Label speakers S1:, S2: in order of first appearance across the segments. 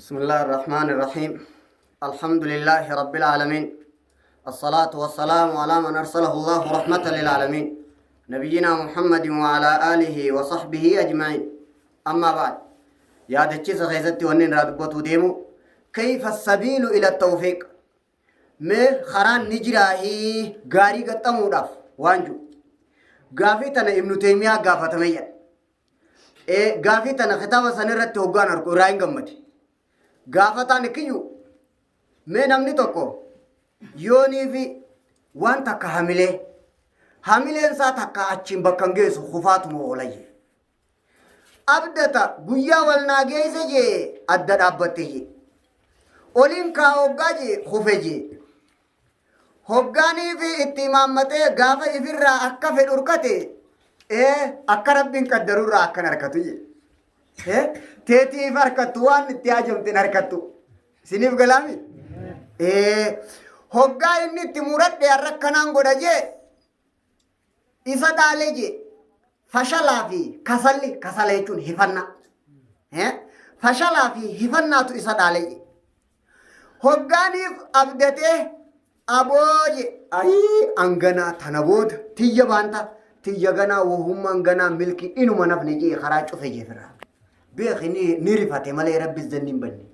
S1: بسم الله الرحمن الرحيم الحمد لله رب العالمين الصلاة والسلام على من أرسله الله رحمة للعالمين نبينا محمد وعلى آله وصحبه أجمعين أما بعد يا دتشيس خيزتي ونين رادبوتو ديمو كيف السبيل إلى التوفيق mee karaan ni jiraahii gaarii gaxxamuudhaaf waan jiru gaafii tana ibnu teeymiyaa gaafatame jedha Ee, gaafii tana kitaaba san irratti hoggaan arku irraa hin gammade. Gaafataan kiyyu mee namni tokko yoonii fi waan takka hamilee hamileen isaa takka achiin bakka hin geessu kufaatuma oolayye. Abdata guyyaa wal naa geesse jee adda dhaabbatte jee. Oliin kaa hoggaa jee kufe jee. Hoggaanii fi itti imaammatee gaafa ifirraa akka fedhu hirkate ee akka rabbiin qaddarurraa akkan harkatu jee. Ee teetii if harkattu waan itti haajamte hin harkattu. Isiniif galaami? Ee hoggaa inni itti muradhe har'a akkanaan godha jee isa dhaale jee fashalaa fi kasalli kasala jechuun hifannaa. Ee fashalaa fi hifannaatu isa dhaale jee. Hoggaaniif abdatee aboo je ayii anganaa tana booda tiyya baanta tiyya ganaa wohummaan ganaa milki inuma nafni jee karaa cufe jee firraa. Beeki ni rifate malee rabbi zanni hin banne.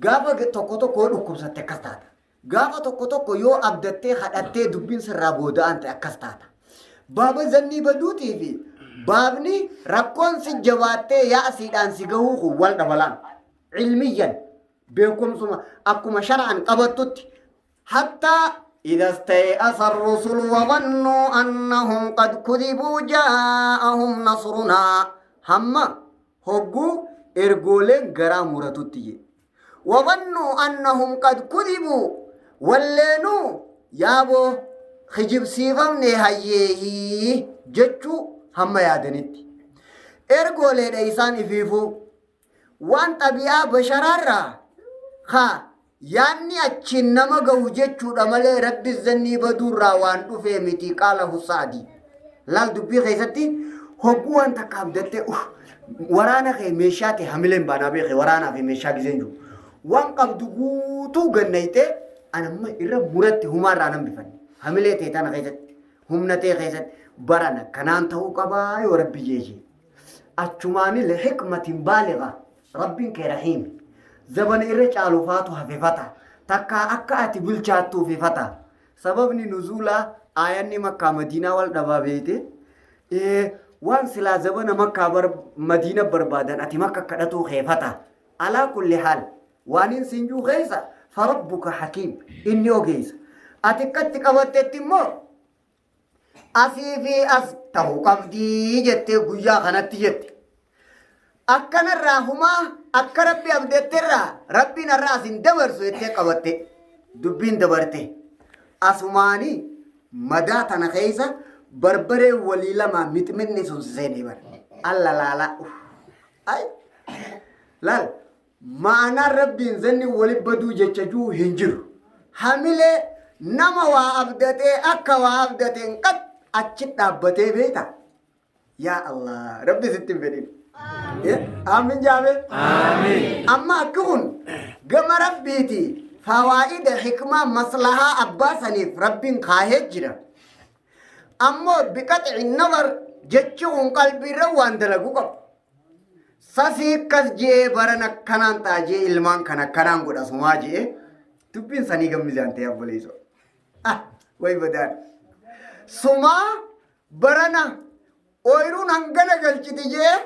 S1: Gaafa tokko tokko yoo dhukkubsatte akkas taata. Gaafa tokko tokko yoo abdattee kadhattee dubbiin sirraa booda'aan ta'e akkas taata. Baaba zannii baduutii fi baabni rakkoon si jabaattee yaasiidhaan si gahuu kun wal dhabalaan. Cilmiyyan beekumsuma akkuma shar'an qabattutti hattaa إذا استيأس الرسل وظنوا أنهم قد كذبوا جاءهم نصرنا hamma hogguu ergooleen garaa muratutti jedhe. وظنوا أنهم قد كذبوا walleenuu yaaboo kijibsiifamne hayyeehii jechuu hamma yaadanitti. Ergooleedha isaan ifiifuu Waan xabi'aa basharaarraa ka yaanni achiin nama gahu jechuudha malee rabbi zannii baduurraa waan dhufee miti qaalahu sa'dii. Laal dubbii keessatti hogguu waan takka abdattee uff waraana kee meeshaa tee hamileen baanaa beeke waraanaa fi meeshaa gizeen jiru. Waan qabdu guutuu gannayxee anamma irra muratti humaarraa nan bifanne. Hamilee tee tana keessatti humna tee keessatti barana kanaan ta'uu qabaa yoo rabbi jeejee. Achumaani lihikmatin baaliga Rabbiin kee rahiimi. Zabana irra caalu faatu hafe fata. Takkaa akka ati bilchaattuufi fata. Sababni nuzuulaa aayanni makkaa madiinaa wal dhabaa beeyte. Ee, waan silaa zabana makkaa bar, madiina barbaadan ati makka kadhatuu kee fata. Alaa kulli haal waanin siin juu keessa farabbuka hakiim inni ogeessa. Ati akkatti qabattetti immoo asii fi as ta'uu qabdii jettee guyyaa kanatti jette. Akkanarraa humaa akka rabbi abdatterraa rabbiin har'a as hin dabarsu jettee qabatte dubbiin dabarte. Asumaanii madaa tana keessa barbaree walii lama mixmixni sun si seenee bara. Alla laalaa. Ay. Laal Ma'anaan Rabbiin zanni wali baduu jecha juu hin jiru. Hamilee nama waa abdatee akka waa abdateen qat achi dhaabbatee beekta. Yaa Allah Rabbi sitti hin fedhin. Aamin jaame. Amma akki kun gama Rabbiiti fawaa'ida hikmaa maslahaa abbaa saniif Rabbiin kaahee jira. Ammoo biqaxi nazar jechi kun qalbiirra waan dalagu qabu. Sasii akkas je'ee baran akkanaan ta'a je'ee ilmaan kan akkanaan godha sumaa je'ee dubbiin sanii gammizaan ta'e obboleessoo. Ah way badaan. Sumaa barana ooyiruun hangana galchiti je'ee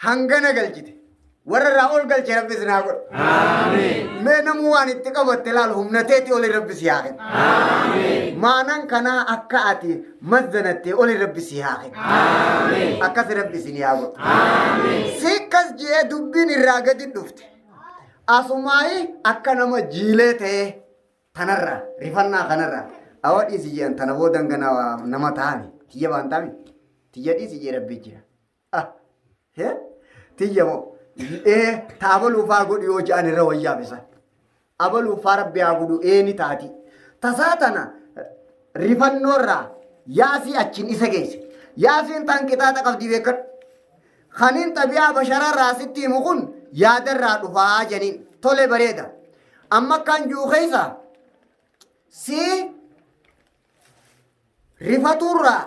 S1: hangana galchite. Warra irraa ol galche rabbi isin haa godhu. Mee namuu waan itti qabatte laal humna teeti oli rabbi si haa kennu. Maanan kanaa akka ati mazzanattee oli rabbi si haa kennu. Akkas rabbi isin haa godhu. Si akkas je'ee dubbiin irraa gadi dhufte. Asumaayi akka nama jiilee ta'ee tanarraa rifannaa kanarraa awa dhiisi je'an tana boodan gana nama ta'ami tiyya baan ta'ami tiyya dhiisi jee rabbi jira. Ah, he? Tiyya moo? Ee, ta abaluu faa godhu yoo je'an irra wayyaaf isa. Abaluu faa rabbi haa godhu ee ni taati. Tasaa tana rifannoorraa yaasii achiin isa geesse. Yaasiin tan qixaaxa qabdii beekadhu. Kaniin xabi'aa bashararraa sitti himu kun yaadarraa dhufaa janiin. Tole, bareeda. Amma akkaan jiru keessa si rifatuurraa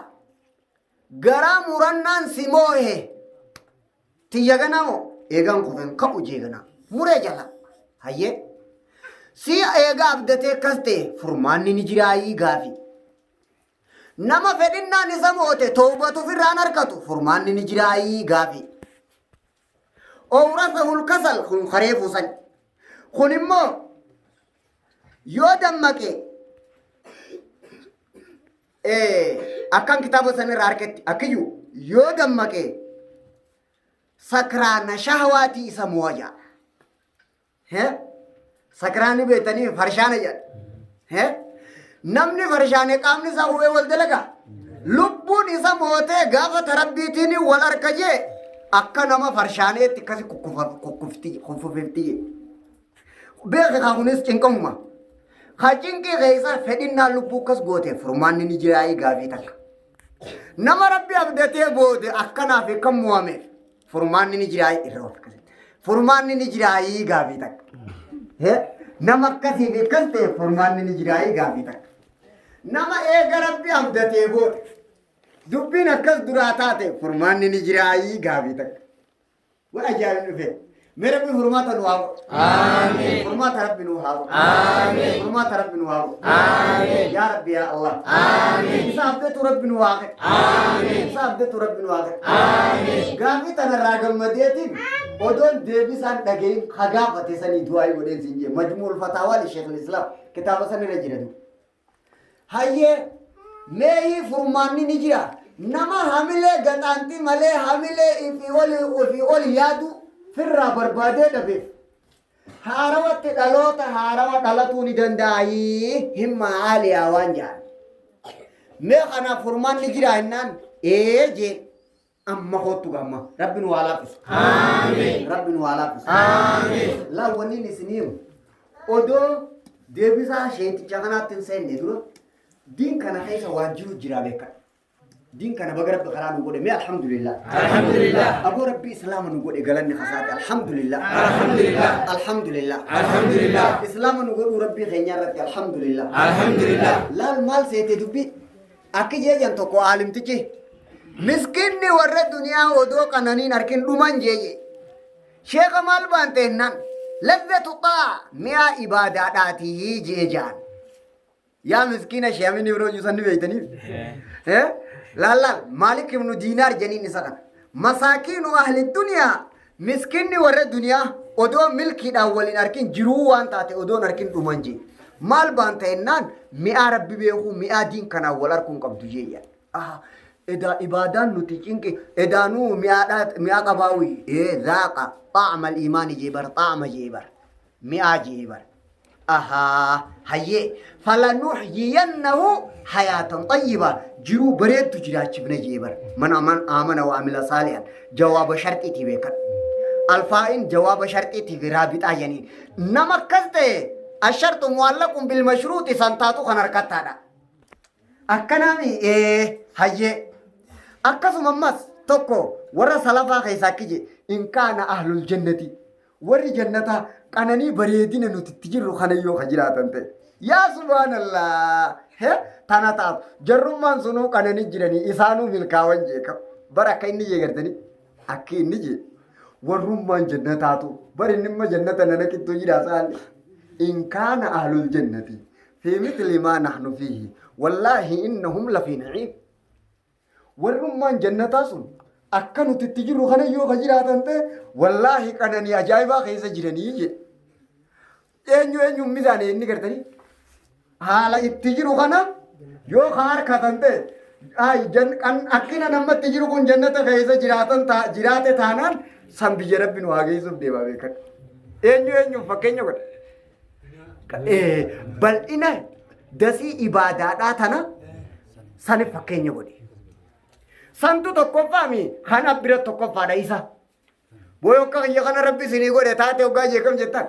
S1: garaa murannaan si moohe tiyya ganaa moo eegaan kufen ka'u jee ganaa muree jala hayyee si eega abdatee akkas ta'e furmaanni ni jiraayii gaafi. Nama fedhinnaan isa moote toobatu ofirraan harkatu furmaanni ni jiraayii gaafi. Owrasahul kasal kun karee fuusan. Kun immoo yoo dammaqe akkan kitaaba san irraa argetti akkiyyuu yoo dammaqe sakraana shahwaatii isa mooya. Sakraani beektanii farshaana jedha. Namni farshaane qaamni isaa hubee wal dalaga. Lubbuun isa mootee gaafa tarabbiitiin wal arka jee akka nama farshaaneetti akkasi kukkufifti jee. Beeki kaa kunis cinqamuma. Ka cinqii keessa fedhinnaa lubbuu akkas goote furmaanni ni jiraayii gaafii takka. Nama Rabbi abdatee boode akkanaaf kan mo'ameef furmaanni ni jiraayii irra of akkasitti. Furmaanni ni jiraayii gaafii takka. Nama akkasiif akkas ta'e furmaanni ni jiraayii gaafii takka. Nama eega Rabbi abdatee booda dubbiin akkas duraa taate furmaanni ni jiraayii gaafii takka. Wa ajaa'ibni dhufe. Mee Rabbi furmaata nu haa godhu.
S2: Amiin.
S1: Furmaata Rabbi nu haa godhu.
S2: Amiin.
S1: Furmaata Rabbi nu haa godhu.
S2: Amiin.
S1: Yaa Rabbi yaa Allah.
S2: Amiin.
S1: Isa abdatu Rabbi nu haa godhu.
S2: Amiin.
S1: Isa abdatu Rabbi nu haa godhu.
S2: Amiin.
S1: Gaafii tanarraa gammadeetiin odoon deebisaan dhagahin ka gaafate sanii du'aa godheen siin jee Majmuul Fataawaa li Sheekh Islaam kitaaba san irra jira duuba. Hayyee, meeyii furmaanni ni jira. Nama hamilee gaxaantii malee hamilee ifii ol ofii ol yaadu firraa barbaadee dhabeef. Haarawatti dhaloota haarawa dhalatuu ni danda'ayii himma aaliyaa waan jedhan. Mee kanaaf furmaanni jira jennaan ee jeen. Amma kottu gamma. Rabbi nu haa laaffisu.
S2: Amiin.
S1: Rabbi nu haa laaffisu.
S2: Amiin.
S1: Laa wanni inni isinii himu odoo deebisaa sheeticha kanaatti hin seenne dura diin kana keessa waan jiru jira beekadha. Diin kana baga Rabbi karaa nu godhe mee alhamdulillah.
S2: Alhamdulillah.
S1: Aboo Rabbi islaama nu godhe galanni kasaate alhamdulillah.
S2: Alhamdulillah.
S1: Alhamdulillah.
S2: Alhamdulillah.
S1: Islaama nu godhuu Rabbii keenya irratti alhamdulillah.
S2: Alhamdulillah.
S1: Laal maal seete dubbii akki jeejan tokko aalimtichi miskinni warra duniyaa odoo qananiin harkin dhuman jeeye. Sheeka maal baante jennaan lazzatu xaa mi'aa ibaadaadhaatii jee jaan. Yaa miskiina sheemin ibro juusan ni beeytanii. Laal laal Maalik ibnu Diinaar jeniin isa kana. Masaakiinu ahli duniyaa miskinni warra duniyaa odoo milkiidhaan waliin arkin jiruu waan taate odoon arkin dhuman jee. Maal baanta jennaan mi'aa Rabbi beekuu mi'aa diin kanaan wal arguun qabdu jee. Aha, edaa ibaadaan nuti cinqi edaanuu mi'aadhaa mi'aa qabaawii ee zaaqa xaa'ama iimaani jee bar xaa'ama jee bar mi'aa jee bar. Ahaa, hayyee falanuhyiyannahu hayaatan xayyiba jiruu bareeddu jiraachifna jee bar. Man aman aamana wa amila saalihan jawaaba sharxiitii beekan. Alfaa'in jawaaba sharxiitii fi raabixaa jeniin. Nama akkas ta'e asharxu mu'allaqun bil mashruuxi san taatu kan harkattaadha. Akkanaami ee hayyee. Akkasuma ammas tokko warra salafaa keessaa akki jee in kaana ahlul jannati warri jannataa qananii bareedina nuti itti jirru kana yoo ka jiraatan ta'e. Yaa subhaanallah. He tana taatu jarrummaan sunuu qananii jiranii isaanuu milkaawan jee ka bara akka inni jee gartanii akki inni jee warrummaan jannataatu bar inni imma jannata nana qixxuu jira saalli. In kaana ahlul jannati fi mithli maa nahnu fiihi wallaahi innahum lafii na'iim. Warrummaan jannataa sun akka nuti itti jirru kana yoo ka jiraatan ta'e wallaahi qananii ajaa'ibaa keessa jiranii jedhe. Eenyu eenyu mizaane inni gartanii haala itti jiru kana yoo ka harkatan ta'e ay akkina namatti jiru kun jannata keessa jiraatan jiraate taanaan san biyya Rabbi nu haa geessuuf deemaa beekan. Eenyu eenyu fakkeenya godha. Bal'ina dasii ibaadaadhaa tana sanif fakkeenya godhe. Santu tokkoffaami kana bira tokkoffaadha isa. Booyoo akka kiyya kana Rabbi isinii godhe taate hoggaa jee kam jettan?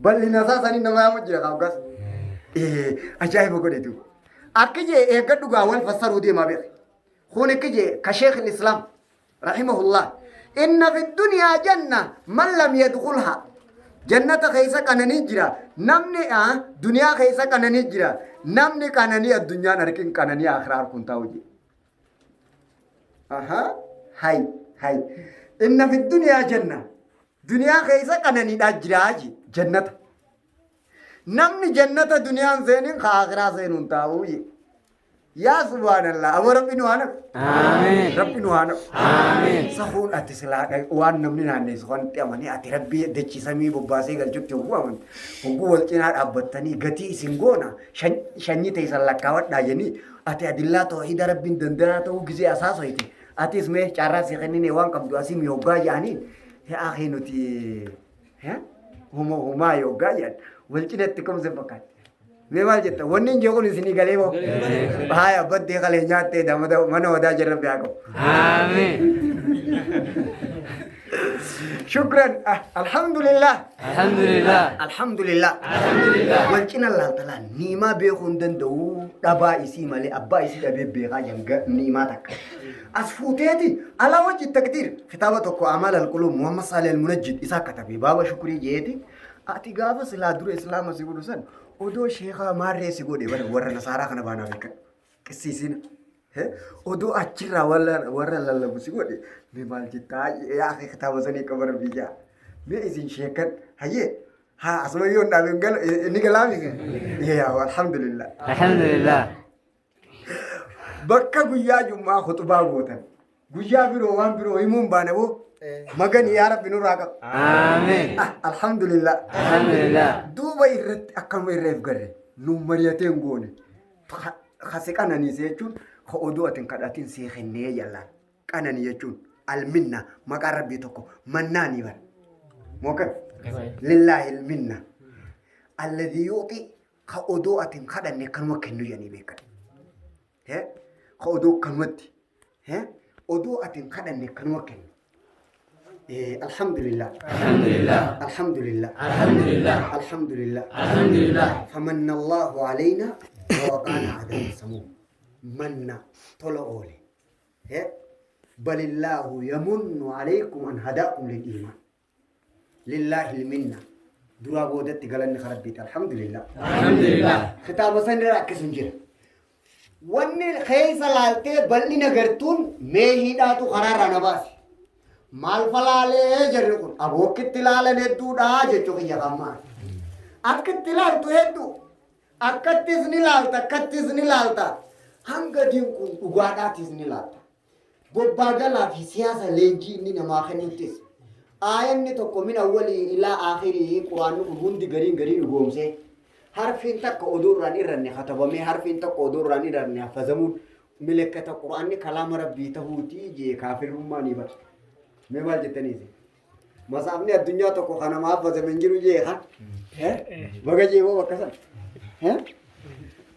S1: Bal'ina isaa sanii nama yaamu jira kaa hoggaas. Ajaa'iba godhe duuba. Akki jee eeggadhu gaa wal fassaruu deemaa beek. Kun akki jee ka sheekh islaam rahimahullah. Inna fi dunyaa janna man lam yadkhulha. Jannata keessa qananii jira. Namni duniyaa keessa qananii jira. Namni qananii addunyaan arkin qananii akhiraa arkuun taa'u jedhe. Aha, hay, hay. Inna fi duniyaa janna. Duniyaa keessa qananiidhaa jiraa je jannata. Namni jannata duniyaan seenin ka akhiraa seenuun taa'uu je. Yaa subhaanallah, aboo rabbi nu haa naqu.
S2: Aamiin.
S1: Rabbi nu haa naqu.
S2: Aamiin.
S1: Safuun ati silaa waan namni naanneessu kanatti amanii ati rabbi dachii samii bobbaasee galchutti hogguu amantu. Hogguu wal cinaa dhaabbattanii gatii isin goona shanyii teessan lakkaawwadhaa jennii ati adillaa tawhiida rabbiin danda'aa ta'uu gizee asaasoyte. Atis mee carraa si kennine waan qabdu asii mi hoggaa jedhanii yaa akii nuti huma humaa hoggaa jedhan wal cinatti komse fakkaatti. Mee maal jetta? Wanni hin jeequn isinii galee moo? Haaya baddee kalee nyaattee damada mana wadaa jirra biraa qabu.
S2: Aamiin.
S1: Shukran. Alhamdulillah.
S2: Alhamdulillah.
S1: Alhamdulillah. Wal cina laaltalaa niimaa beekuu hin danda'u dhabaa isii malee abbaa isii dhabee beekaa janga niimaa takka. As fuuteeti alaa wajji takdiir kitaaba tokko Amaal Alquluu Muhammad Saalih Almunajjid isaa katabe baaba shukurii jeeti. Ati gaafa silaa dura islaama si godhu san odoo sheekaa maarree si godhe bara warra nasaaraa kana baanaa beekan. Qisiisina. Odoo achirraa warra lallabu si godhe mee maal jettaa yaa akhi kitaaba sanii qaba rabbii jaa. Mee isin sheekan hayyee haa asuma yoo hin dhaabin gala inni galaami. Yaa alhamdulillah.
S2: Alhamdulillah.
S1: Bakka guyyaa jummaa khutubaa gootan. Guyyaa biroo waan biroo himuun baane boo. Magani yaa rabbi nurraa qaba.
S2: Aamiin.
S1: Ah, alhamdulillah.
S2: Alhamdulillah.
S1: Duuba irratti akkanuma irra if garre nu mari'atee hin goone. Ka si qananiise jechuun ka oduu ati hin kadhatin sii kennee jallaan. Qanani jechuun alminna maqaan rabbii tokko mannaanii bara. Mookan lillaahi alminna. Alladhi yuuxi ka odoo ati hin kadhanne akkanuma kennu jedhanii beekan. Ka odoo akkanumatti odoo ati hin kadhanne akkanuma kennu. Alhamdulillah.
S2: Alhamdulillah.
S1: Alhamdulillah.
S2: Alhamdulillah.
S1: Alhamdulillah.
S2: Alhamdulillah.
S1: Famanna Allahu alayna wa waqaana adaba samuu. Manna tola oole. Balillaahu yamunnu alaykum an hadaakum lil iimaan. Lillaahi ilminna. Duraa boodatti galanni ka Rabbiiti. Alhamdulillah.
S2: Alhamdulillah.
S1: Kitaaba san irra akkasum jira. Wanni keessa laaltee bal'ina gartuun mee hidhaatu karaarraa na baase. Maal falaalee jarri kun abookkitti laalan hedduudha jechuu kiyya kammaa. Akkitti laaltu hedduu. Akkattis ni laalta akkattis ni laalta. Hanga diin kun dhugaadhaatis ni laalta. Bobbaa galaa fi siyaasa leenjii inni namaa kennuttis. Aayanni tokko min awwalii ilaa akhirii quraanni kun hundi gariin garii dhugoomsee. Harfiin takka oduu irraan irranne katabamee harfiin takka oduu irraan irranne haffazamuun milekkata quraanni kalaama rabbii tahuutii jee kaafirrummaa ni bara. Mee maal jettaniisi? Masaafni addunyaa tokko kan nama haffazame hin jiru jee kan? Baga jee boo bakka san?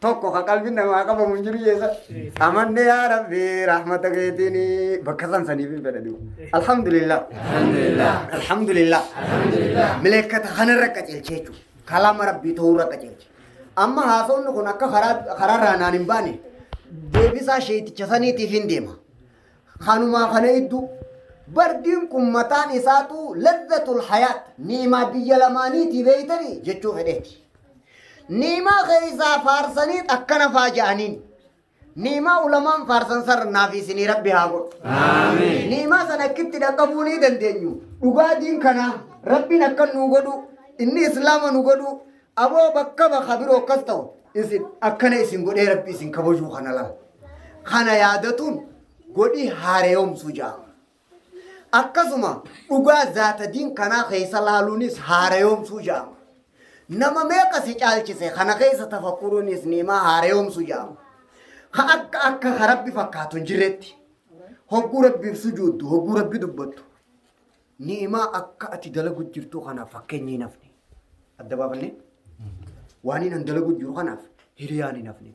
S1: Tokko ka qalbiin namaa qabamu hin jiru jeessa. Amanne yaa rabbi rahmata keetiin bakka san saniif hin fedha duuba. Alhamdulillah.
S2: Alhamdulillah.
S1: Alhamdulillah.
S2: Alhamdulillah.
S1: Milekkata kanarra qajeelche jechuudha. Kalaama rabbii ta'uurra qajeelche. Amma haasawni kun akka karaarraa naan hin baane deebisaa sheeticha saniitiif hin deema. Kanumaa kana hedduu bardiin kun mataan isaatu ladhatul hayaat ni'imaa biyya lamaaniitii beeytanii jechuu fedheeti. Ni'imaa keessaa faarsanii akkana faa ja'aniin. Ni'imaa ulamaan faarsan sarnaa fi isinii rabbi haa godhu.
S2: Aamiin.
S1: Ni'imaa sana akkitti dhaqqabuu ni dandeenyu. Dhugaatiin kana rabbiin akka nu godhu inni islaama nu godhu aboo bakka bakka biroo akkas ta'u isin akkana isin godhee rabbi isin kabajuu kana lala. Kana yaadatuun godhi haareyoomsuu jedhama. Akkasuma dhugaa zaata diin kanaa keessa laaluunis haareyoomsuu jedhama. Nama meeqa si caalchise kana keessa tafakkuruunis ni'imaa haareyoomsuu jedhama. Ka akka akka ka rabbi fakkaatu hin jirretti. Hogguu rabbiif sujuuddu, hogguu rabbi dubbattu. Ni'imaa akka ati dalagu jirtu kanaaf fakkeenyi hin hafne. Adda baafannee? Waan inni dalagu jiru kanaaf hiriyaan hin hafne.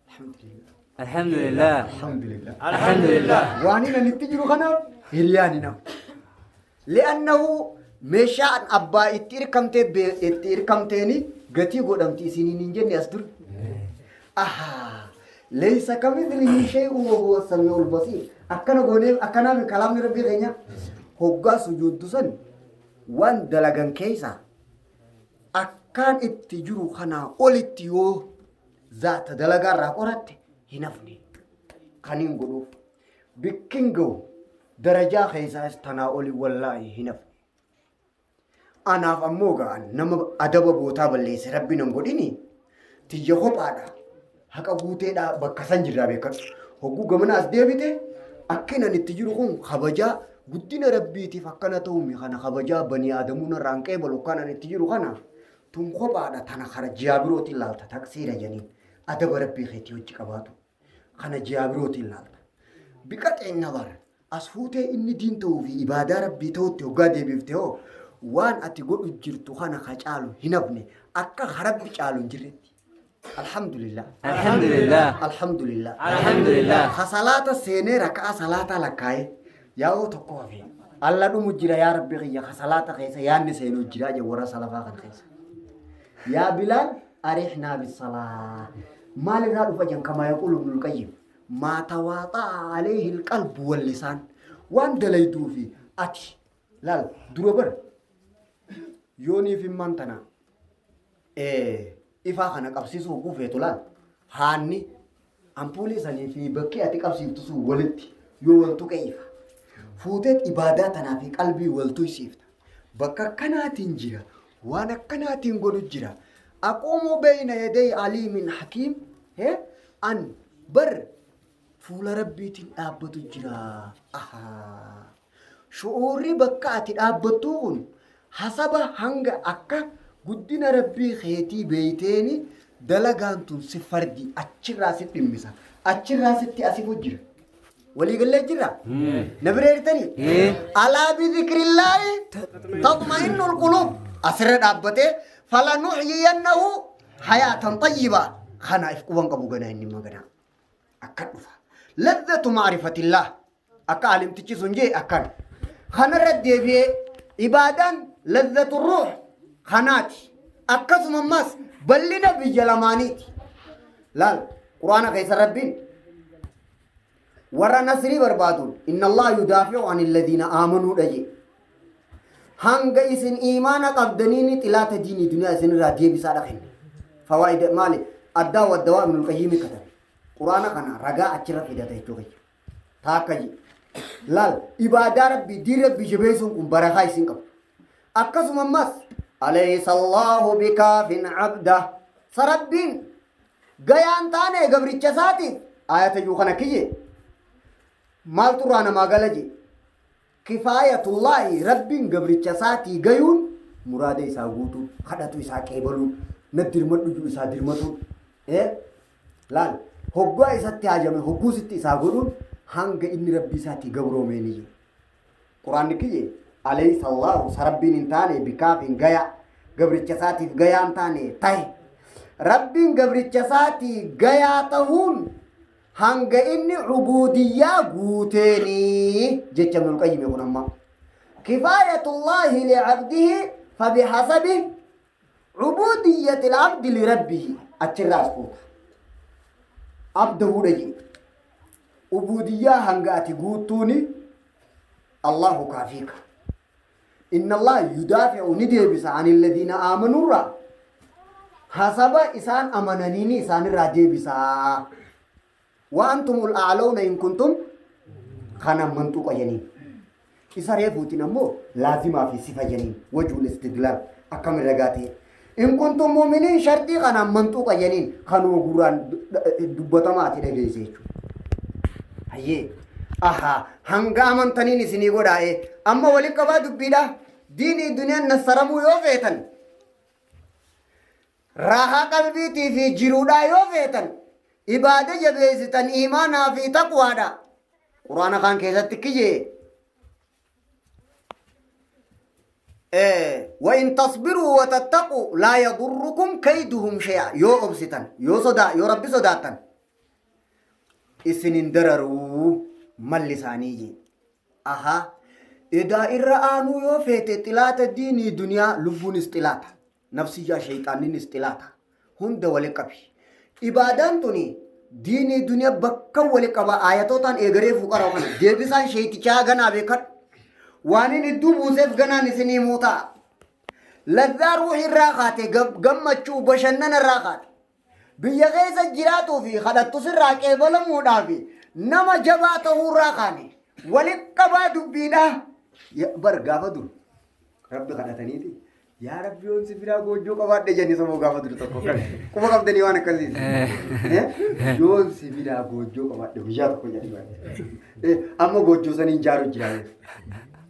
S1: Alhamdulillah.
S2: Alhamdulillah.
S1: Alhamdulillah.
S2: Alhamdulillah.
S1: Waan inni itti jiru kanaaf hiriyaan hin hafne. Li'annahu meeshaan abbaa itti hirkamtee itti hirkamteeni gatii godhamti isiniin hin jenne as dur. Ahaa. Laysa kamithlihi shay'un wa huwa as-sami'ul basiir. Akkana goonee akkanaaf kalaamni rabbii keenya hoggaa sujuuddu san waan dalagan keessa Akkaan itti jiru kanaa olitti yoo zaata dalagaa irraa qoratte hin hafne. Kaniin godhuuf bikkin ga'u darajaa keessaas tanaa oli wallaahi hin hafne. Anaaf ammoo ga'an nama adaba bootaa balleesse rabbi nan godhini tiyya kophaadha. Haqa guuteedha bakka san jirraa beekadhu. Hogguu gamana as deebite akki nan itti jiru kun kabajaa guddina rabbiitiif akkana ta'uumi kana kabajaa banii aadamuu narraa hin qeebalu akkaan itti jiru kana tun kophaadha tana kara jiyaa birootiin laalta taqsiira janiin adaba rabbii keetii hojii qabaatu kana jiyaa birootiin laalta. Biqaxeen nazar as fuutee inni diin ta'uu fi ibaadaa rabbii ta'utti hoggaa deebifte hoo waan ati godhu jirtu kana ka caalu hin hafne akka ka rabbi caalu hin jirretti. Alhamdulillah.
S2: Alhamdulillah.
S1: Alhamdulillah.
S2: Alhamdulillah.
S1: Ka salaata seenee raka'aa salaataa lakkaa'ee yaa'oo tokko hafe. Alla dhumu jira yaa rabbi kiyya ka salaata keessa yaanni seenuu jira jedhu warra salafaa kana keessa. Yaa Bilaal arihnaa bisalaa. Maal irraa dhufa jan kamaa yaquulu Ibnul Qayyim. Maa tawaaxa'a alayhi alqalbu wal lisaan. Waan dalayduu fi ati laal dura bar yooniif himmaan tana ifaa kana qabsiisuu hogguu feetu laal haanni ampuulii sanii fi bakki ati qabsiiftu sun walitti yoo wal tuqe ifa. Fuuteet ibaadaa tanaa fi qalbii wal tuysiifta. Bakka akkanaatiin jira waan akkanaatiin godhu jira. Aquumu beeyna yaday aliimin hakiim an bar fuula rabbiitiin dhaabbatu jira. Ahaa. Shu'uurri bakka ati dhaabbattuu kun hasaba hanga akka guddina rabbii keetii beeyteeni dalagaan tun si fardi achirraa si dhimmisa. Achirraa sitti asifu jira. Waliigallee jirra? Na bira jirtanii? Alaa bidhikrillaahi taxma'innul quluub. Asirra dhaabbatee falanuhyiyannahu hayaatan xayyibaa. Kana if quban qabu ganaa inni maganaa. Akka dhufa. Lazzatu maarifatillah. Akka alimtichi sun jee akkan. Kanarra deebi'ee ibaadaan lazzatu ruux kanaati. Akkasuma ammas bal'ina biyya lamaaniiti. Laal quraana keessa rabbiin warra nasrii barbaaduun inna Allah yudaafi'u an alladhiina aamanuu dhaje. Hanga isin iimaana qabdaniini xilaata diinii duniyaa isin irraa deebisaadha kenne. Fawaa'ida maali? Addaa waddawaa Ibnul Qayyimi katabe. Quraana kana ragaa achirra fidata jechuu kiyya. Taakka je. Laal ibaadaa rabbii diin rabbii jabeessuun kun barakaa isin qabu. Akkasuma ammas alaysa Allahu bikaafin abda. Sa rabbiin gayaan taane gabricha isaatiif ayata juu kana kiyye maaltu irraa namaa gala je. Kifaayatullaahi rabbiin gabricha isaatii gayuun muraada isaa guutuun kadhatu isaa qeebaluun na dirmadhu juu isaa dirmatuun laal hoggaa isatti haajame hogguu sitti isaa godhuun hanga inni rabbii isaatii gabroomeenii jiru. Quraanni kiyye alaysa Allahu sa rabbiin hin taane bikaafin gaya gabricha isaatiif gayaa hin taane tahe. Rabbiin gabricha isaatii gayaa tahuun hanga inni ubuudiyyaa guuteenii jecha Ibnul Qayyim kun amma. Kifaayatullaahi li'abdihi fabihasabi ubuudiyyatil abdi lirabbihi achirraa as fuuta. Abda hudha jee. Ubuudiyyaa hanga ati guuttuuni Allahu kaafiika. Inna Allah yudaafi'u ni deebisa ani alladhiina aamanurraa hasaba isaan amananiini isaanirraa deebisa. Wa antumul a'lawna in kuntum kana manxuqa janiin. Isa reefuutiin ammoo laazimaa fi sifa janiin wajuul istidlaal akkam ragaa ta'e. In kuntum mu'miniin sharxii kanaan manxuqa janiin kanuma gurraan dubbatamaa ati dhageesse jechuudha. Hayyee. Ahaa hanga amantaniin isinii godhaa'ee amma wali qabaa dubbiidha. Diinii duniyaan nassaramuu yoo feetan raahaa qalbiitii fi jiruudhaa yoo feetan ibaada jabeessitan iimaanaa fi taqwaadha. Quraana kaan keessatti kiyyee وإن تصبروا وتتقوا لا يضركم كيدهم شيئا yoo obsitan yoo sodaa yoo rabbi sodaattan isin hin dararuu malli isaanii jee. Ahaa edaa irra aanuu yoo feete xilaata diinii duniyaa lubbuunis xilaata nafsiyyaa shayxaanninis xilaata hunda wali qabi. Ibaadaan tuni diinii duniyaa bakka wali qaba ayatootaan eegaree fuqara kana deebisaan sheeytichaa ganaa beekadhu. Waan inni iddoo buuseef ganaan isinii himuu ta'a. Lazzaa ruuhii irraa kaate, gammachuu bashannana irraa kaate. Biyya keessa jiraatuu fi kadhattu sirraa qeebalamuudhaa fi nama jabaa ta'uu irraa kaane. Walitti qabaa dubbiidhaa. Bar gaafa dur rabbi kadhataniiti. Yaa rabbi yoon si biraa goojjoo qabaadhe jenni somoo gaafa dur tokko kan. Quba qabdanii waan akkasii. Yoon si biraa goojjoo qabaadhe guyyaa tokko jedhanii. Amma goojjoo saniin jaaru jira.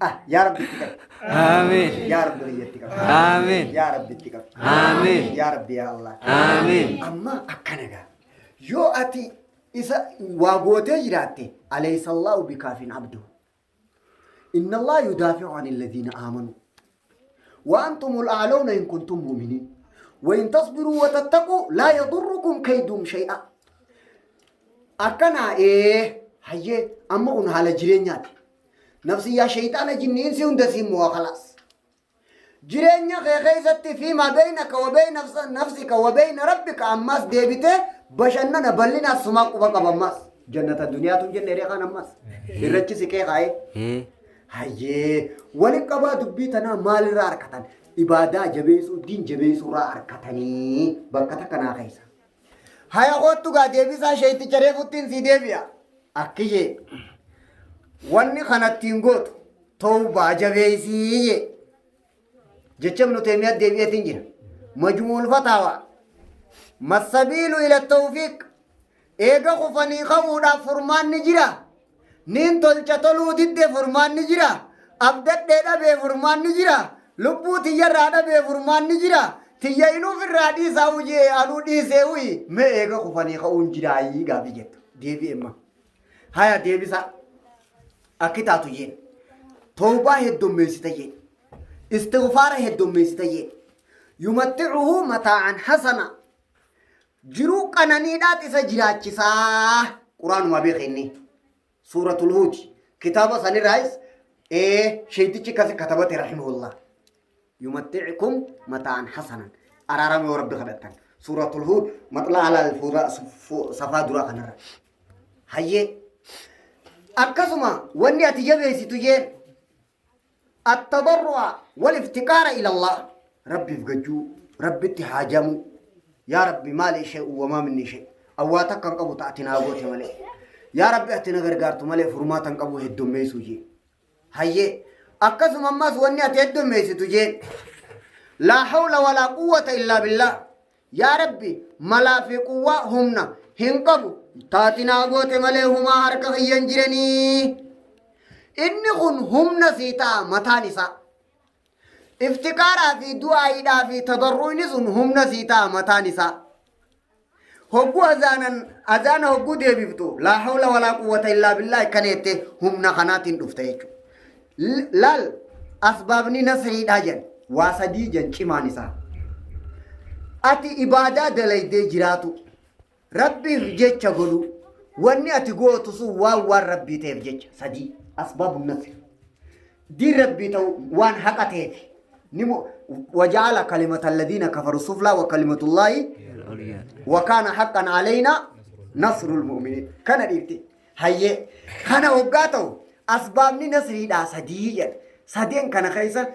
S1: Ah, yaa Rabbi itti qabi.
S2: Amiin.
S1: Yaa Rabbi kiyya itti qabi.
S2: Amiin.
S1: Yaa Rabbi itti qabi.
S2: Amiin.
S1: Yaa Rabbi yaa Allah.
S2: Amiin.
S1: Amma akkana gaa. Yoo ati isa waa gootee jiraatte alaysa Allahu bikaafin abduhu. Inna Allah yudaafi'u ani alladhiina aamanu. Wa antumul a'lawna in kuntum mu'miniin. Wa in tasbiruu wa tattaquu laa yadurrukum kayduhum shay'a. Akkana ee hayyee amma kun haala jireenyaati. Nafsiyyaa shayxaana jinniinsi hunda siin mo'a khalaas. Jireenya kee keessatti fi maa beeynaka wa beeyna nafsika wa beeyna rabbika ammas deebitee bashannana bal'inaas sumaa quba qaba ammas. Jannata duniyaatu hin jenne reekaan ammas. Irrachi siqee kaa'ee. Hayyee wali qabaa dubbii tanaa maalirraa harkatan? Ibaadaa jabeessuu, diin jabeessuurraa harkatanii bakka takka naa keessa. Haya koottu gaa deebisaa sheeyticha reefuttiin sii deebi'a. Akkiyyee wanni kanattiin gootu tawbaa jabeessii jee. Jecha Ibnu Taymiyaa deebi'eetiin jira. Majmuul Fataawaa. Massabiilu ila tawfiiq. Eega kufanii ka'uudhaaf furmaanni jira. Niin tolcha toluu didde furmaanni jira. Abdadhee dhabee furmaanni jira. Lubbuu tiyyarraa dhabee furmaanni jira. Tiyya inuuf irraa dhiisaa hujee anuu dhiisee huyi. Mee eega kufanii ka'uun jiraayii gaafii jettu. Deebi'emma. Haya deebisaa. Akki taatu jeen. Tawbaa heddummeessita jeen. Istighfaara heddummeessita jeen. Yumatticuhu mataa'an hasana. Jiruu qananiidhaat isa jiraachisaa. Quraanuma beeka inni. Suuratul Huud. Kitaaba sanirraayis ee sheeytichi kasi katabate rahimahullah. Yumatticukum mataa'an hasanan. Araarama yoo rabbi kadhattan. Suuratul Huud maxlaa alaal safaa duraa kanarra. Hayyee. Akkasuma wanni ati jabeessitu jeen attadarru'a wal iftiqaara ila Allah. Rabbiif gajjuu, Rabbitti haajamuu. Yaa Rabbi maali ishee uumamaa minni ishee. Awwaa takka hin qabu ta ati naa goote malee. Yaa Rabbi ati na gargaartu malee furmaata hin qabu heddummeessuu jee. Hayyee. Akkasuma ammas wanni ati heddummeessitu jeen. Laa hawla walaa quwwata illaa billah. Yaa Rabbi malaa fi quwwaa humna hin qabu taati naa goote malee humaa harka kiyya hin jiranii. Inni kun humna sii ta'a mataan isaa. Iftiqaaraa fi du'aayiidhaa fi tadarruuyni sun humna sii ta'a mataan isaa. Hogguu azaanan azaana hogguu deebiftu laa hawla walaa quwwata illaa billaa akkana jettee humna kanaatiin dhufta jechuudha. Laal asbaabni nasriidhaa jedhan waa sadii jedhan cimaan isaa. Ati ibaadaa dalaydee jiraatu rabbiif jecha godhu wanni ati gootu sun waan waan rabbii ta'eef jecha sadii asbaabu nasri. Diin rabbii ta'u waan haqa ta'eef ni waja'ala kalimata alladhiina kafaru suflaa wa kalimatullaahi wa kaana haqqan alaynaa nasrul mu'miniin. Kana dhiifte. Hayyee kana hoggaa ta'u asbaabni nasriidhaa sadii jedha. Sadeen kana keessa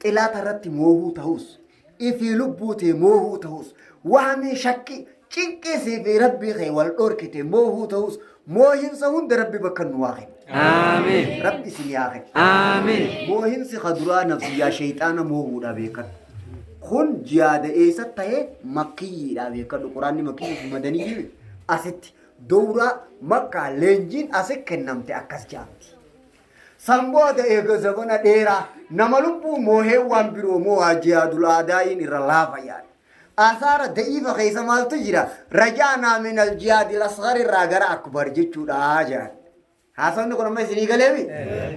S1: xilaata irratti moohuu ta'us, ifii lubbuu tee moohuu ta'us, waamii shakkii cinqii sii fi rabbii kee wal dhorkite moohuu ta'us, moohinsa hunda rabbi bakka nu haa kennu.
S2: Aamiin.
S1: Rabbi isin haa kennu.
S2: Aamiin.
S1: Moohinsi ka duraa nafsiyyaa sheyxaana moohuudha beekadhu. Kun jihaada eessa ta'e makkiyyiidha beekadhu. Quraanni makkiyyii fi madaniyyii asitti. Dowraa Makkaa leenjiin asi kennamte akkas jaamti. San booda eega zabana dheeraa nama lubbuu moohee waan biroo moohaa jihaadul aadaa'iin irra laafa yaade. Asaara da'iifa keessa maaltu jira? Rajaanaa minal jihaadil asghar irraa gara akbar jechuudha jedhan. Haasawni kun amma isinii galeemi?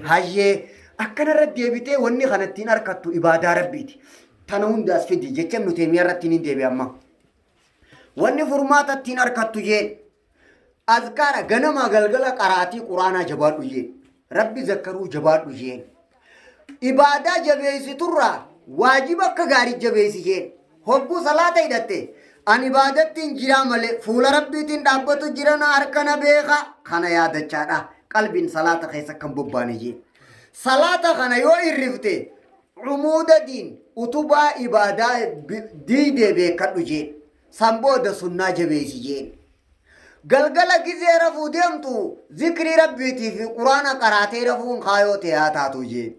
S1: Hayyee akkanarra deebitee wanni kana ittiin harkattu ibaadaa rabbiiti. Tana hunda as fidi jecha Ibnu Teeymiyaa irratti niin deebi'a amma. Wanni furmaata ittiin harkattu jeen. Azkaara ganamaa galgala qaraatii quraanaa jabaadhu jeen. Rabbi zakkaruu jabaadhu jeen. Ibaadaa jabeessiturraa waajiba akka gaarii jabeessi jeen. Hogguu salaata hidhatte ani ibaadattiin jiraa malee fuula rabbiitiin dhaabbatu jira na harka na beeka kana yaadachaadha. Qalbiin salaata keessa kan bobbaane jeen. Salaata kana yoo irrifte Cumuuda diin utubaa ibaadaa diidee beekadhu jeen. San booda sunnaa jabeeysi jeen. Galgala gizee rafuu deemtu zikrii Rabbiitii fi Quraana qaraatee rafuun kaayoo tee haa taatu jeen.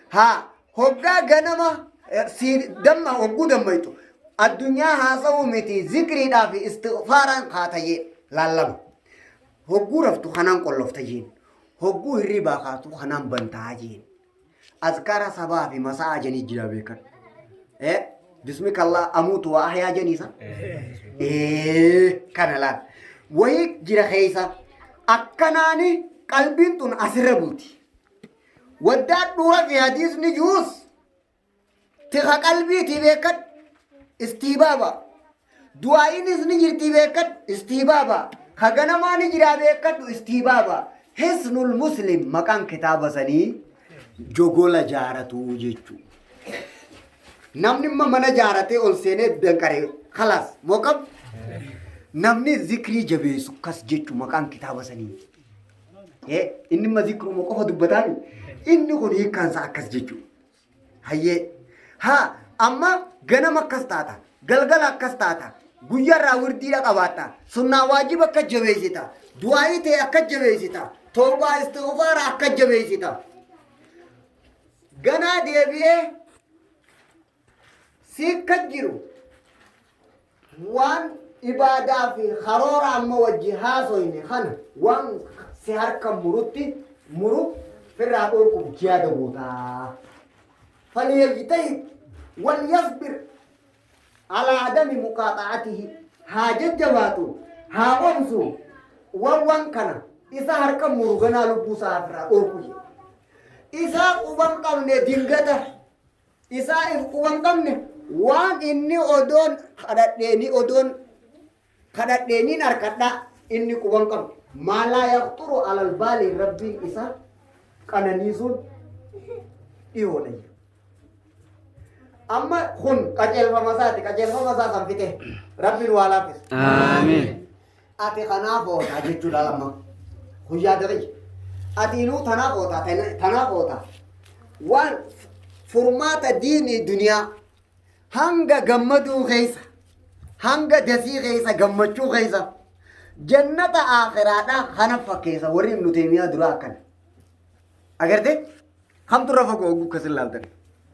S1: Haa hoggaa ganama si damma hogguu dammaytu addunyaa haasa'uu miti zikriidhaa fi istighfaaraan kaata jeen laallama. Hogguu raftu kanaan qollofta jeen. Hogguu hirribaa kaatu kanaan bantaa jeen. Azkaara sabaa fi masaa'aa janii jira beekan. Bismikallaa amuutu waa ahyaa janiisa. Kana laal. Wayii jira keessa akkanaani qalbiin tun asirra bulti. Waddaadhuu rafi hadiisni juus Tika qalbiitii beekadhu. Istiibaaba. Du'aa'iinis ni jirtii beekadhu. Istiibaaba. Ka ganamaa ni jiraa beekadhu. Istiibaaba. Hisnul Muslim maqaan kitaaba sanii jogola jaaratuu jechuu. Namni imma mana jaaratee ol seenee danqaree kalaas moqab namni zikrii jabeessu kas jechu maqaan kitaaba sanii. Inni imma zikruma qofa dubbataani. Inni kun hiikkaan isaa akkas jechuudha. Hayyee. Haa amma ganama akkas taata. Galgala akkas taata. Guyyaarraa wirdiidha qabaatta. Sunnaa waajiba akka jabeessita. Du'aa'ii ta'e akka jabeessita. Toobaa istighfaara akka jabeessita. Ganaa deebi'ee siikka jiru waan ibaadaa fi karoora amma wajji haasoyne kana waan si harka murutti muru firraa dhorkuuf jihaada gootaa. Falyajtahid walyasbir alaa adami muqaaxa'atihi haa jajjabaatu haa obsu waan waan kana isa harka muru ganaa lubbuu isaa firraa dhorku jedhe. Isaa quban qabne dingata isaa if quba hin qabne waan inni odoon kadhadheeni odoon kadhadheeniin arkadha inni quba hin qabne maalaa yaqxuru alal baali rabbiin isa qananiisuun dhiyoodha jedhu. Amma kun qajeelfama isaati qajeelfama isaa san fixe rabbiin waa laaffisa.
S2: Aamiin.
S1: Ati kanaaf ootaa jechuudha lamma. Kun yaada kiyya. Ati inuu tanaaf ootaa tanaaf ootaa. Waan furmaata diinii duniyaa hanga gammaduu keessa hanga dasii keessa gammachuu keessa jannata aakhiraadhaa kana fakkeessa warri ibnu teemiyaa duraa akkana. Agartee? Kamtu irra fagoo hogguu akkas ilaaltan.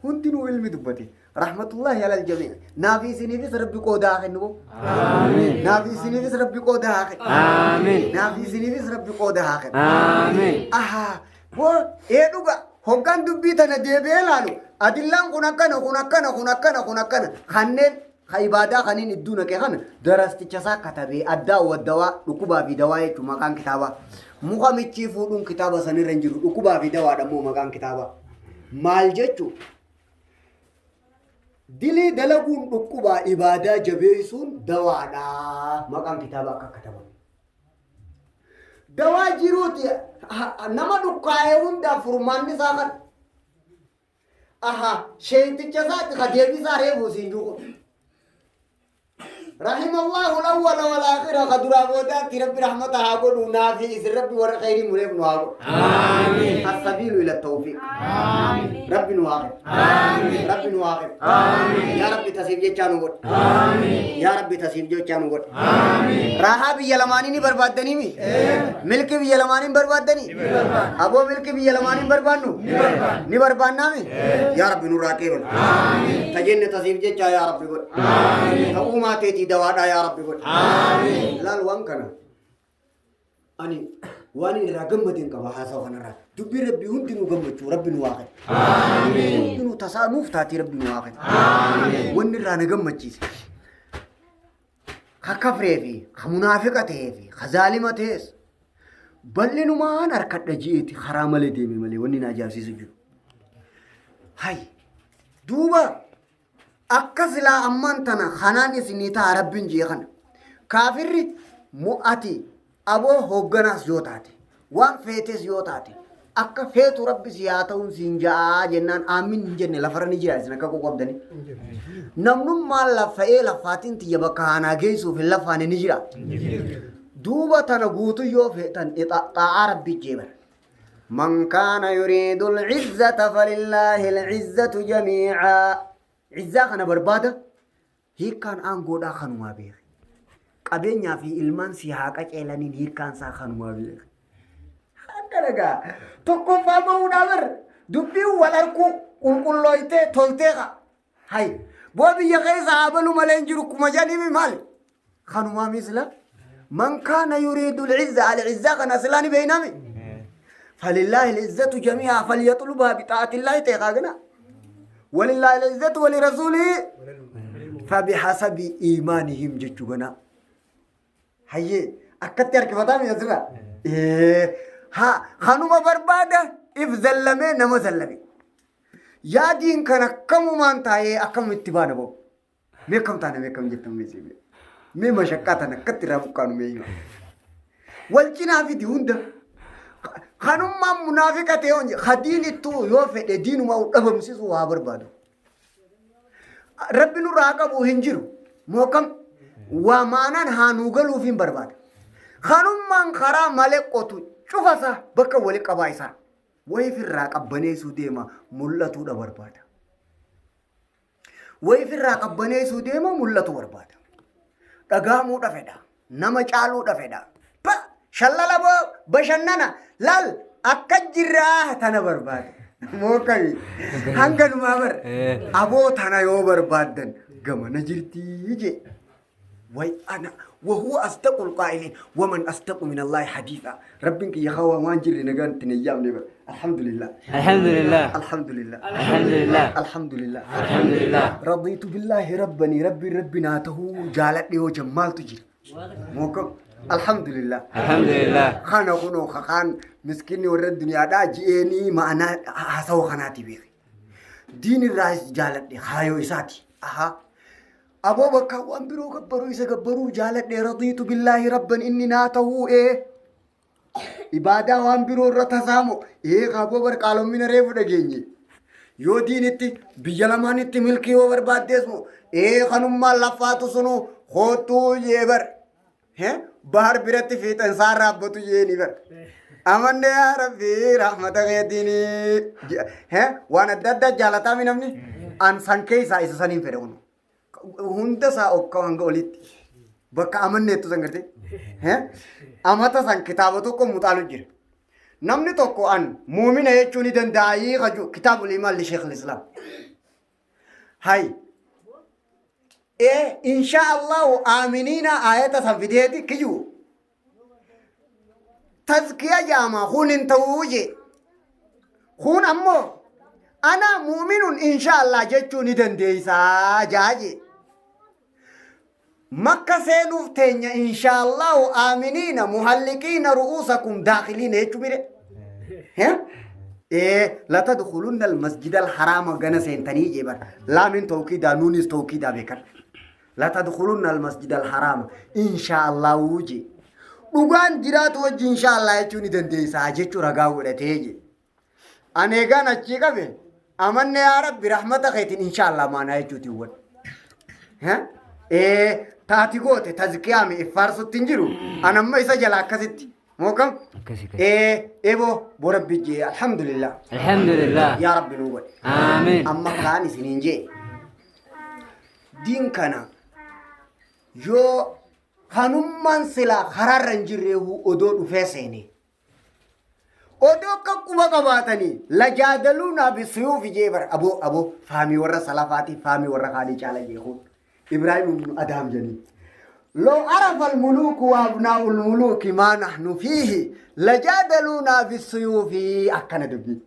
S1: Hundinuu ilmi dubbate. Rahmatullahi alal jamii. Naafi isiniifis rabbi qooda haa kennu.
S2: Aamiin.
S1: Naafi isiniifis rabbi qooda haa kennu.
S2: Aamiin.
S1: Naafi isiniifis rabbi qooda haa kennu.
S2: Aamiin.
S1: Ahaa. Boo ee dhuga hoggaan dubbii tana deebi'ee laalu adillaan kun akkana kun akkana kun akkana kun akkana kanneen ka ibaadaa kaniin idduu naqe kana darasticha isaa katabee addaa waddawaa dhukkubaa fi dawaa jechuun maqaan kitaabaa. Muka michii fuudhuun kitaaba sanirra hin jiru dhukkubaa fi dawaadha immoo maqaan kitaabaa. Maal jechuu? Dilii dalaguun dhukkubaa ibaadaa jabeessuun dawaadha maqaan kitaaba akka katabame. Dawaa jiruuti nama dhukkaa'ee hundaaf furmaanni isaa kana. Aha, sheeyticha isaatti ka deebisaa reefu siin jiru. Rahimallahu al-awwala wal aakhira ka duraa boodaatti rabbi rahmata haa godhu naafi isin rabbi warra khayrii mureef nu haa godhu.
S2: Aamiin.
S1: As-sabiilu ila tawfiiq. Rabbi nu haa kennu. Rabbi nu haa kennu. Yaa Rabbi tasiif jechaa nu godhu. Yaa Rabbi tasiif jechaa nu godhu. Raahaa biyya lamaanii ni barbaaddanii mi? Milki biyya lamaanii hin barbaaddanii? Aboo milki biyya lamaanii hin barbaannu? Ni barbaannaa mi? Yaa Rabbi nurraa qeebal. Ta jenne tasiif jechaa yaa Rabbi godhi. Ta uumaa teetii dawaadhaa yaa Rabbi godhi. Laal waan kana. Ani waan inni irraa gammadeen qaba haasawa kanarraa. Dubbii Rabbii hundinuu gammachuu Rabbi nu haa kennu. Hundinuu tasaa nuuf taatii Rabbi nu haa kennu. Wanni irraa na gammachiise. Ka kafree fi ka munaafiqa ta'ee fi ka zaalima ta'es bal'inumaan harkadha ji'eeti karaa malee deeme malee wanni na ajaa'ibsiisu jiru. Hay duuba akka silaa ammaan tana kanaan isinii ta'a rabbiin ji'e kana. Kaafirri mo'ati aboo hoogganaas yoo taate waan feetes yoo taate akka feetu rabbi si haa ta'uun siin ja'aa jennaan aammin hin jenne lafarra ni jira isin akka qoqqoobdanii. Namnummaan laffa'ee laffaatiin tiyya bakka haanaa geessuuf hin laffaane ni jira. Duuba tana guutuu yoo feetan xaa'aa rabbi jeebar. Man kaana yuriidu al-izzata falillaahi al-izzatu jamii'aa. Izzaa kana barbaada hiikkaan aangoodhaa kanumaa beeki. Qabeenyaa fi ilmaan si haa qaceelaniin hiikkaan isaa kanumaa beeki. Akkana gaa tokkoffaa bahuudhaa bar dubbiin wal arkuu qulqullooytee toltee kaa. Hay boo biyya keessa haa balu malee hin jiru kuma jedhanii maali? Kanumaa misla man kaana yuriidu al-izza al-izzaa kana silaa ni beeynami. Falillaahi al-izzatu jamii'a falyaxlubhaa bixaa'atillaahi ta'e kaa gana. Walillaahi al-izzatu walirasuulihi fabihasabi iimaanihim jechuu gana. Hayyee akkatti harkifataa mi asirra? Haa kanuma barbaada if zallamee nama zallame. Yaadiin kan akkamumaan taa'ee akkamitti baana ba'u? Mee akkam taana mee akkam jettan mee siif mee mashaqqaa tana akkatti irraa buqqaanu mee hima. Wal cinaa fidi hunda. Kanummaan munaafiqa ta'e hojii hadiin ittuu yoo fedhe diinumaa dhabamsiisuu haa barbaadu. Rabbi nurraa haa qabu hin jiru. Moo kam waa maanaan haa nuu galuuf hin barbaada. Kanummaan karaa malee qotu cufasaa bakka wali qabaa isaa. Wayifirraa qabbaneessuu deema mul'atuudha barbaada. Wayifirraa qabbaneessuu deema mul'atu barbaada. Dhagahamuudha fedha. Nama caaluudha fedha. Pa! Shallala boo bashannana laal akka jirraa tana barbaada. Mookami hanga numaa bar aboo tana yoo barbaaddan gamana jirtii jee. Way ana wahuwa asdaqul qaa'iliin waman asdaqu min Allaahi hadiitha. Rabbiin kiyya hawaa waan jirre nagaan itti hin yaamne bar. Alhamdulillah.
S2: Alhamdulillah.
S1: Alhamdulillah.
S2: Alhamdulillah.
S1: Alhamdulillah.
S2: Alhamdulillah.
S1: Radiitu billaahi rabbanii rabbiin rabbi naa tahuu jaaladhe yoo jammaaltu jira. Mookam. Alhamdulillah.
S2: Alhamdulillah.
S1: Kana kunoo kakaan miskinni warra duniyaadhaa ji'eenii ma'anaa haasawa kanaati beeke. Diin irraas jaaladhe haayoo isaati. Ahaa. Aboo bakka waan biroo gabbaruu isa gabbaruu jaaladhe radiitu billaahi rabban inni naa tahuu ee. Ibaadaa waan biroo irra tasaamo ee kaaboo bar qaalommina reefu dhageenye. Yoo diinitti biyya lamaanitti milkii yoo barbaaddees moo ee kanummaan laffaatu sunu koottuu jee bar. He? Bahar biratti fiixensaa raabbatu jeeni bar. Amanne yaa rabbi rahmata keetiini. He? Waan adda addaa jaalataa mi namni? An san keessaa isa saniin fedha kun. Hunda isaa okka hanga olitti. Bakka amanneettu san gartee. He? Amata san kitaaba tokko muxaalu jira. Namni tokko an muumina jechuu ni danda'a kaju kitaabul imaan li sheekh islaam. Hay. Ee insha Allahu aaminiina aayata san fideeti kiyyuu. Tazkiya jaama kun hin ta'uu jee. Kun ammoo ana mu'minun insha Allah jechuu ni dandeessaa jaa jee. Makka seenuuf teenya insha Allahu aaminiina muhalliqiina ru'uusakum daakiliina jechuu mire. He? Ee latadkhulunna almasjida alharaama gana seentanii jee bar. Laamin tawkiidaa nuunis tawkiidaa beekan. Latadkhulunna almasjida alharaama insha Allahu jee. Dhugaan jiraatu wajji insha Allah jechuu ni dandeessaa jechuu ragaa godhatee jee. Ani egaan achii qabe amanne yaa rabbi rahmata keetiin insha Allah maanaa jechuuti wal. Ee taati goote tazkiyaami iffaarsutti hin jiru. An amma isa jala akkasitti. Mookam?
S2: Akkasi akkasi.
S1: Ee eboo bo rabbi jee alhamdulillah.
S2: Alhamdulillah.
S1: Yaa rabbi nuu godhe.
S2: Amiin.
S1: Amma kaan isiniin jee. Diin kana yoo kanummaan silaa karaarra hin jirreehu odoo dhufee seene. Odoo akka quba qabaatanii lajaadaluunaa bisuyuufi jee bara aboo aboo faamii warra salafaatii faamii warra kaanii caala jeekuun Ibraahim ibnu Adaam jedhanii. Law arafa almuluuku wa abnaa'ul muluuki maa nahnu fiihi lajaadaluunaa bisuyuufi akkana dubbii.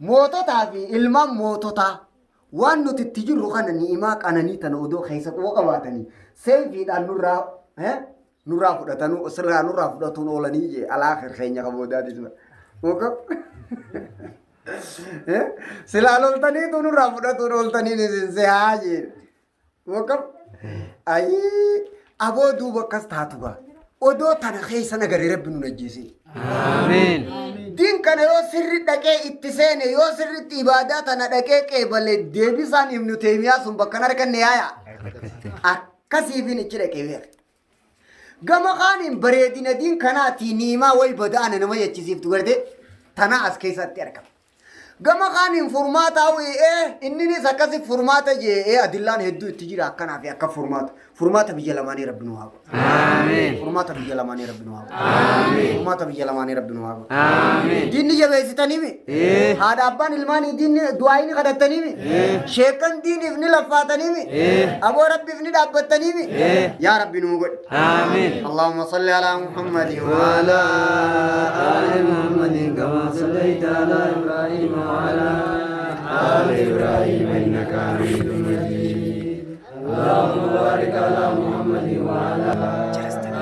S1: Moototaa fi ilmaan moototaa waan nuti itti jirru kana ni'imaa qananii tana odoo keessa quba qabaatanii seefiidhaan nurraa nurraa fudhatanuu sirraa nurraa fudhatuun oolanii jee alaa keenya ka boodaatis bara. Muka silaa loltaniitu nurraa fudhatuun ooltaniin isin sehaa jee. Muka ayii aboo duuba akkas taatu gaa odoo tana keessa nagaree rabbi nun ajjeesee.
S2: Amiin.
S1: Diin kana yoo sirri dhaqee itti seene yoo sirritti ibaadaa tana dhaqee qeebale deebisaan ibnu teemiyaa sun bakka hin arganne yaaya. Akkasiifin ichi dhaqee beeka. Gama kaaniin bareedina diin kanaatii niimaa wayi bada'ana nama jechisiiftu gartee. Tana as keessatti argama. Gama kaaniin furmaata ee inninis akkasi furmaata jee ee adillaan hedduu itti jira akkanaa fi akka furmaata. Furmaata biyya lamaanii Rabbi nu haa godhu.
S2: Aamiin.
S1: Furmaata biyya lamaanii Rabbi nu haa godhu. Furmaata biyya lamaanii Rabbi nu haa godhu.
S2: Aamiin.
S1: Diinni jabeessitaniimi.
S2: Ee.
S1: Haadha abbaan ilmaanii diinni du'aayini kadhattaniimi. Sheekkan diiniif ni laffaataniimi.
S2: Ee.
S1: Aboo Rabbiif ni dhaabbattaniimi.
S2: Ee.
S1: Yaa Rabbi nuu godhi.
S2: Aamiin.
S1: Allahumma salli ala Muhammadin wa
S2: وعلى آل محمد كما صليت على إبراهيم وعلى آل إبراهيم إنك حميد مجيد. اللهم بارك على محمد وعلى